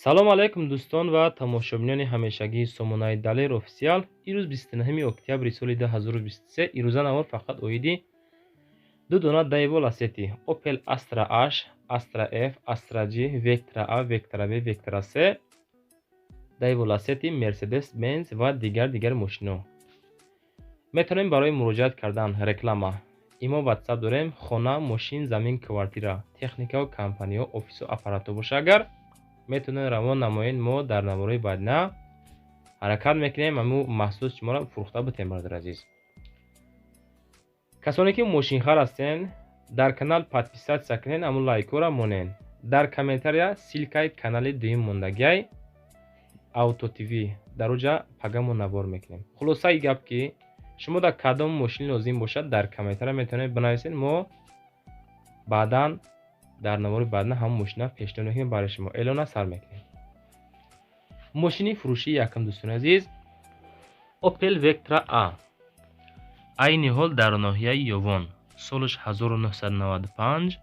Салом алайкум, дӯстон ва тамошобинони ҳамешагии сомонаи Далер Офисиал. Ирӯз 29 октябри соли 2023. Ирӯза навор фақат оиди ду дона Daewoo Lacetti, Opel Astra H, Astra F, Astra G, Vectra A, Vectra B, Vectra C, Daewoo Lacetti, Mercedes Benz ва дигар мошино. Метавонем барои муроҷиат кардан реклама имо, WhatsApp дорем. Хона, мошин, замин, квартира, техникаву компаниҳо, офису аппаратҳо боша агар, метавонед равон намоед. Мо дар навораи баъдина ҳаракат мекунем, ҳамун маҳсулоти шуморо фурӯхта битем. Бародари азиз, касоне ки мошинхар ҳастен, дар канал подписаться кунед, ҳамун лайкҳоро монед. Дар комментария ссылкаи канали дуюм мондагиай, Авто ТВ, дар оҷа пага мо навор мекунем. Хулосаи гап, ки шумо дар кадом мошин лозим бошад, дар комментария метавонед бинависед. Мо баъдан дар навори баъдина ҳамон мошина пешниҳод мекунем барои шумо. Эълона сар мекунем. Мошини фурӯшии якум, дӯстони азиз, Opel Vectra A, айни ҳол дар ноҳияи Ёвон, солаш 1995,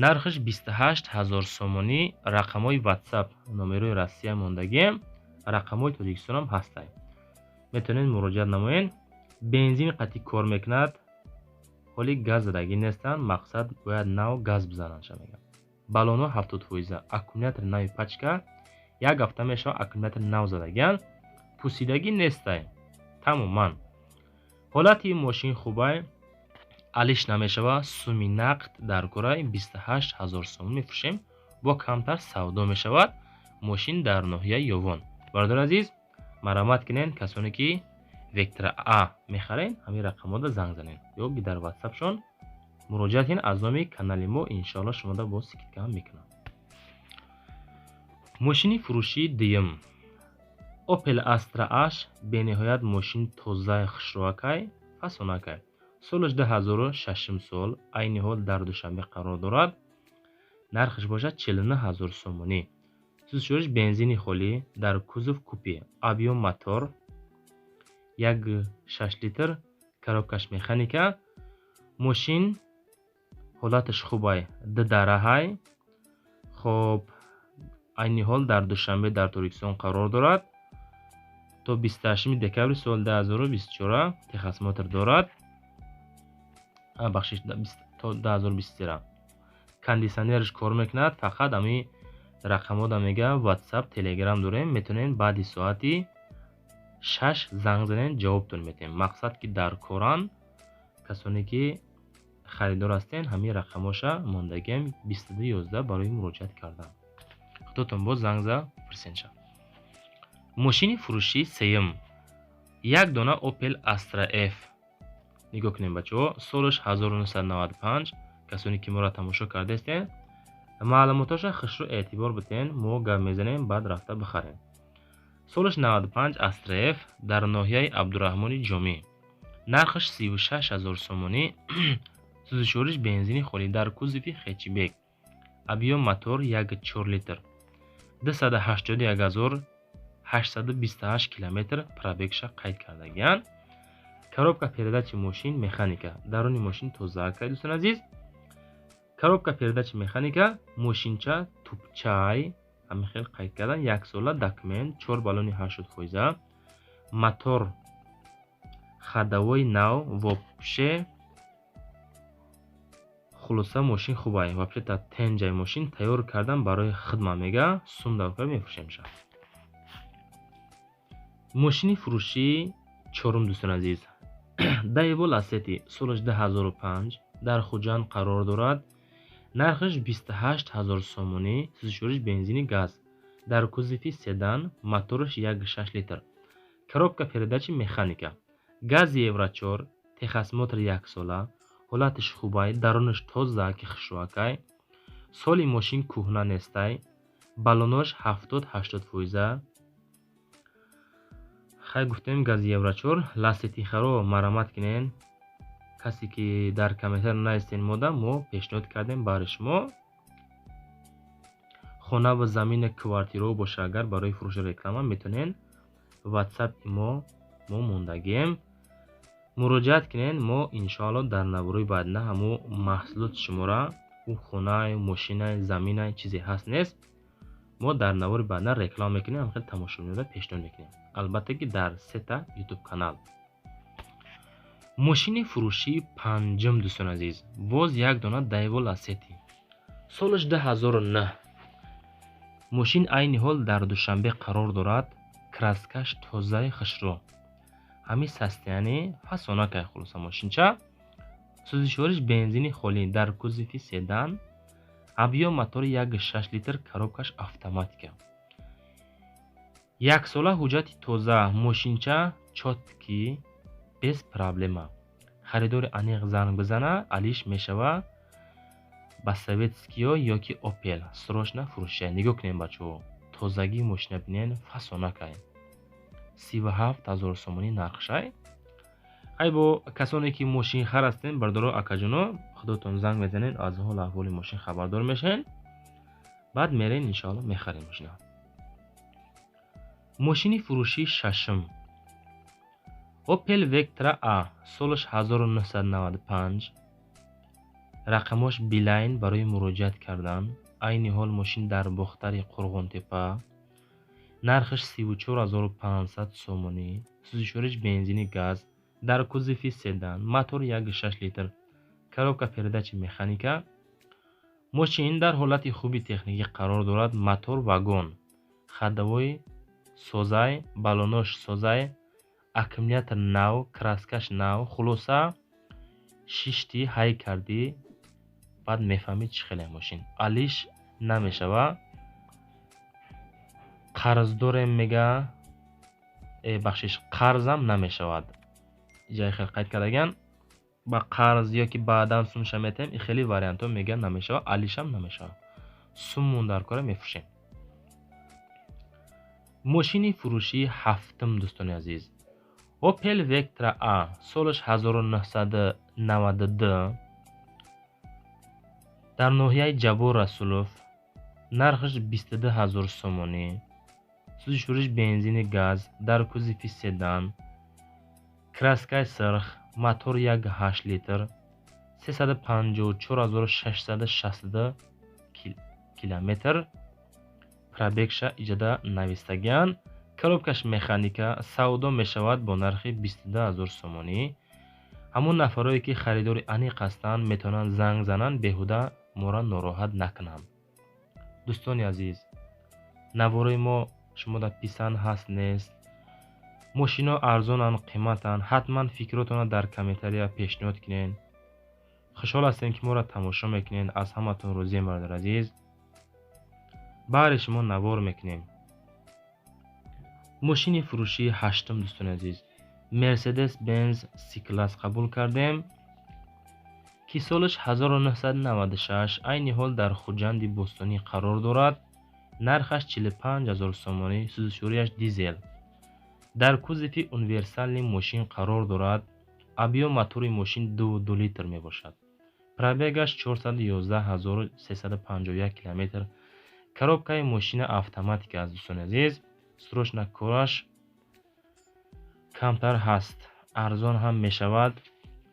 нархаш 28 ҳазор сомонӣ. Рақамҳои WhatsApp, номерои Россия мондагием, рақамҳои Тоҷикистонам ҳастанд, метавонед муроҷиат намоед. Бензин қатъӣ кор мекунад, ҳоли газ задагӣ нестанд, мақсад бояд нав газ бизананд ша мегӯям. Баллонҳо 70%, аккумулятор нави пачка, як ҳафта мешавад аккумулятор нав задагианд, пусидагӣ нестай тамоман. Ҳолати мошин хубай, алиш намешавад, суми нақд дар кораи. 28 ҳазор сомон мефурӯшем, бо камтар савдо мешавад. Мошин дар ноҳияи Ёвон. Бародари азиз, марҳамат кунед, касоне ки Вектра А мехаред, ҳамин рақамҳода занг занед ё ки дар ватсапшон муроҷиат кунед. Аз номи канали мо иншоалло шумода боз скидка ҳам мекунам. Мошини фурӯшии дуюм, Opel Astra H, бениҳоят мошин тозаи, хушрӯакай, фасонакай, солаш 2006 сол, айни ҳол дар Душанбе қарор дорад. Нархаш бошад 49 ҳазор сомонӣ. Сӯзишвориш бензини холӣ, дар кузов купе, объём мотор 1,6 литр, коробкаш механика. Мошин ҳолаташ хубай, ду дараҳай. Хоб, айни ҳол дар Душанбе, дар Тоҷикистон қарор дорад. То 28 декабри соли 2024 техосмотр дорад, бахшиш, то 2023. Кондитсионераш кор мекунад. Фақат ҳамин рақамҳода мега, WhatsApp, Telegram дорем, метавонед баъди соати 6 занг занед, ҷавобтон метиҳем. Мақсад ки дар коранд. Касоне ки харидор ҳастен, ҳамин рақамҳоша мондагиам, 22 11, барои муроҷиат кардан худотон боз занг зада пурсенша. Мошини фурӯшии сеюм, як дона Opel Astra F. Нигоҳ кунем, бачаҳо, солаш 1995. Касоне ки моро тамошо кардаистен, маълумотоша хушрӯ эътибор битен, мо гап мезанем, баъд рафта бихарем. Солаш 95, Astra F, дар ноҳияи Абдураҳмони Ҷомӣ, нархаш 36 ҳазор сомонӣ. Сӯзишвориш бензини холӣ, дар кузови хэтчбек, объём мотор 1,4 литр, 281 828 километр пробегша қайд кардагианд. Коробка передачи мошин механика, даруни мошин тозаакай, дӯстони азиз. Коробка передачи механика, мошинча тупчай, ҳамин хел қайд кардан. Яксола документ, чор баллони 80%, мотор ходовой нав. Вообще, хулоса, мошин хубай, вообще та тенҷай. Мошин тайёр кардан барои хидма мега, сум дар мефурӯшемша. Мошини фурӯшии чорум, дӯстони азиз, Daewoo Lacetti, солаш 2005, дар Хуҷанд қарор дорад. Нархаш 28 ҳазор сомонӣ. Сӯзишвориш бензини газ, дар кузови седан, мотораш 1,6 литр, коробка передачи механика, гази Евро 4, техосмотр яксола. Ҳолаташ хубай, дарунаш тоза ки хушрӯакай, соли мошин кӯҳна нестай, баллонош 70-80%. Хай, гуфтем, гази Евро 4. Ласетихаро марҳамат кунед, касе ки дар комментар наистен мода, мо пешниҳод кардем баҳри шумо. Хона ва замина, квартираҳо боша агар, барои фурӯши реклама метавонед ватсапи мо мондагием, муроҷиат кунед. Мо иншоалло дар наворои баъдина ҳамун маҳсулоти шуморо, ӯ хонаю, мошинай, заминай, чизе ҳаст нест. Мо дар навори баъдан реклама мекунем, ҳам хел тамошобинода пешниҳод мекунем. Албатта ки дар сета ютуб канал. Мошини фурӯшии панҷум, дӯстони азиз, боз як дона Daewoo Lacetti. Солаш 2009. Мошин айни ҳол дар Душанбе қарор дорад. Краскаш тозаи хушрӯ. Ҳамин состояние фасонакай, хулоса мошинча. Сӯзишвориш бензини холӣ, дар кузови седан, объём мотори 1,6 литр, коробкаш автоматика. Яксола ҳуҷҷати тоза, мошинча чёткий, без проблема. Харидори аниқ занг бизана, алиш мешава ба советскиё ёки Опел. Срочно фурӯшия. Нигоҳ кунем, бачаҳо. Тозагии мошина бинен, фасонакай. 37 000 сомонӣ нархшай. Ай бо касоне ки мошинхар ҳастен, бародаро, акаҷоно, худотон занг мезанед, аз ҳол аҳволи мошин хабардор мешавед. Баъд мерен, иншоалло, мехарем мошина. Мошини фурӯшии шашум. Opel Vectra A, солаш 1995. Рақамош Билайн барои муроҷиат кардан. Айни ҳол мошин дар Бохтари Қурғонтепа. Нархаш 34 500 сомонӣ. Сӯзишвориш бензини газ, дар кузови седан, мотор 1,6 литр, коробка передачи механика. Мошин дар ҳолати хуби техникӣ қарор дорад. Мотор вагон, ходовой созай, балонош созай, аккумулятор нав, краскаш нав. Хулоса, шишти ҳай кардӣ, баъд мефаҳмӣ чӣ хеле мошин. Алиш намешава. Қарздорем мега, бахшиш, қарзам намешавад. Ҷай хел қайд кардаган, ба қарз ёки баъдан сумша метаҳем, и хеле вариантҳо мега намешава, алишам намешава. Суммон дар кора мефурӯшем. Мошини фурӯшии ҳафтум, дӯстони азиз. Opel Vectra A, солаш 1992, дар ноҳияи Ҷаббор Расулов, нархаш 22 ҳазор сомонӣ, сӯзишвориш бензини газ, дар кузови седан, краскаи сирх, мотор 1,8 литр, 354 662 километр пробегша иҷода навистагианд. Коробкаш механика, савдо мешавад бо нархи 22 ҳазор сомонӣ. Ҳамон нафарое ки харидори аниқ ҳастанд, метавонанд занг зананд, беҳуда моро нороҳат накунанд. Дӯстони азиз, наворои мо шумода писанд ҳаст, нест? Мошино арзонанд, қиматанд? Ҳатман фикротонро дар комментария пешниҳод кунед. Хушҳол ҳастем, ки моро тамошо мекунед. Аз ҳаматон розием, бародари азиз. Баҳри шумо навор мекунем. Мошини фурӯшии ҳаштум, дӯстони азиз. Mercedes Benz C-класс қабул кардем, ки солаш 1996, айни ҳол дар Хуҷанди Бостонӣ қарор дорад. Нархаш 45 ҳазор сомонӣ, сӯзишвориаш дизел. Дар кузови универсальный мошин қарор дорад. Объём мотори мошин 2,2 литр мебошад. Пробегаш 411 351 километр. Коробкаи мошина автоматика аст, дӯстони азиз. Срочно кораш камтар ҳаст, арзон ҳам мешавад.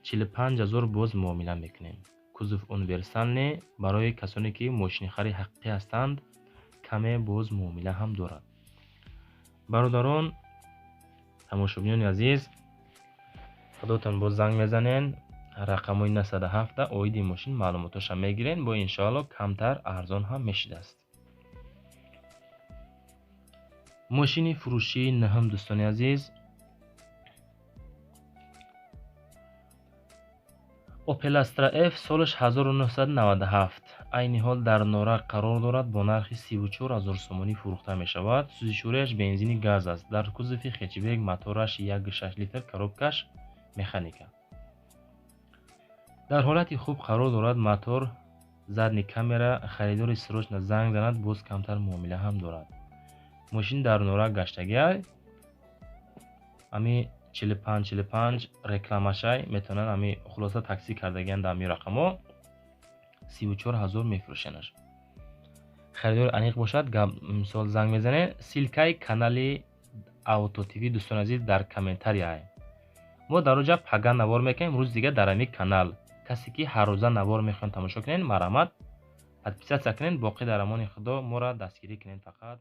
45 ҳазор боз муомила мекунем. Кузов универсальный, барои касоне ки мошинихари ҳақиқӣ ҳастанд, каме боз муомила ҳам дорад. Бародарон, тамошобинони азиз, худотон боз занг мезанен рақамҳои 907, оиди мошин маълумотоша мегирен, бо иншоалло камтар арзон ҳам мешидааст. Мошини фурӯшии нӯҳум, дӯстони азиз. Opel Astra F, солаш 1997, айни ҳол дар Норак қарор дорад, бо нархи 34 ҳазор сомонӣ фурӯхта мешавад. Сӯзишвориаш бензини газ аст. Дар кузови хэтчбек, мотораш 1,6 литр, коробкаш механика. Дар ҳолати хуб қарор дорад, мотор, задний камера, харидори срочно занг занад, боз камтар муомила ҳам дорад. Мошин дар Норак гаштагиай. Ами 45 45 рекламашай, метавонанд ами хулоса таксӣ кардагианд дар ами рақамҳо. 34 ҳазор мефурӯшенаш. Харидори аниқ бошад, гап мисол занг мезанед. Ссылкаи канали Авто ТВ, дӯстони азиз, дар комментарияй. Мо дар оҷа пага навор мекунем, рӯзи дига дар ами канал. Касе ки ҳаррӯза навор мехоҳанд тамошо кунед, марҳамат, Подписаться кунед. Боқӣ дар амони Худо, моро дастгирӣ кунед фақат.